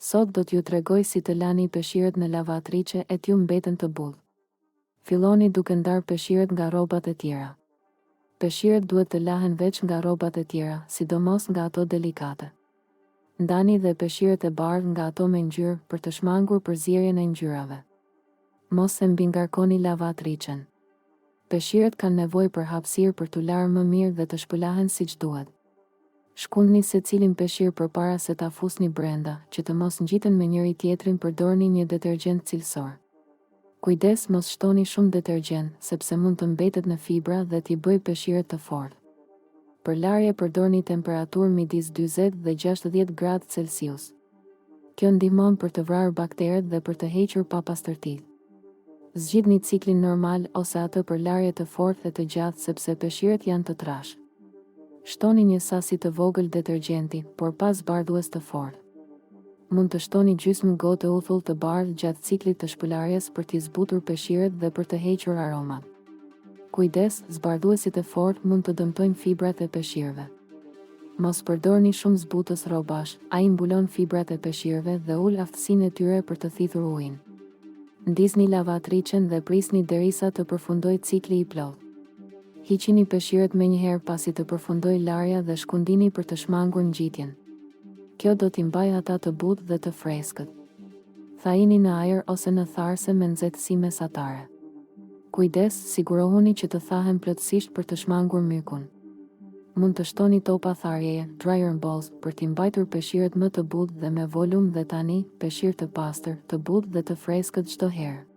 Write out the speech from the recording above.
Sot do t'ju tregoj si të lani peshqirët në lavatriçe e t'ju mbeten të butë. Filloni duke ndarë peshqirët nga rrobat e tjera. Peshqirët duhet të lahen veç nga rrobat e tjera, sidomos nga ato delikate. Ndani dhe peshqirët e bardhë nga ato me ngjyrë për të shmangur përzierjen e ngjyrave. Mos e mbingarkoni lavatriçen. Peshqirët kanë nevojë për hapësirë për t'u larë më mirë dhe të shpëlahen siç duhet. Shkundni secilin peshqir përpara se ta fusni brenda, që të mos ngjiten me njëri-tjetrin përdorni një detergjent cilësor. Kujdes mos shtoni shumë detergjent, sepse mund të mbetet në fibra dhe t'i bëjë peshqirët të fortë. Për larje përdorni temperaturë midis 40 dhe 60 gradë Celsius. Kjo ndihmon për të vrarë bakteret dhe për të hequr papastërtitë. Zgjidhni ciklin normal ose atë për larje të fortë e të gjatë sepse peshqirët janë të trashë. Shtoni një sasi të vogël detergjenti, por pa zbardhues të fortë. Mund të shtoni gjysmë gote uthull të bardhë gjatë ciklit të shpëlarjes për t'i zbutur peshqirët dhe për të hequr aromat. Kujdes, zbardhuesit e fortë mund të dëmtojnë fibrat e peshqirëve. Mos përdorni shumë zbutës rrobash, ai mbulon fibrat e peshqirëve dhe ul aftësinë e tyre për të thithur ujin. Ndizni lavatriçen dhe prisni derisa të përfundojë cikli i plotë. Hiqini peshqirët menjëherë pasi të përfundojë larja dhe shkundini për të shmangur ngjitjen. Kjo do t'i mbajë ata të butë dhe të freskët. Thajini në ajër ose në tharëse me nxehtësi mesatare. Kujdes, sigurohuni që të thahen plotësisht për të shmangur mykun. Mund të shtoni topa tharjeje, dryer balls, për t'i mbajtur peshqirët më të butë dhe me volum dhe tani, peshqirë të pastër, të butë dhe të freskët çdo herë.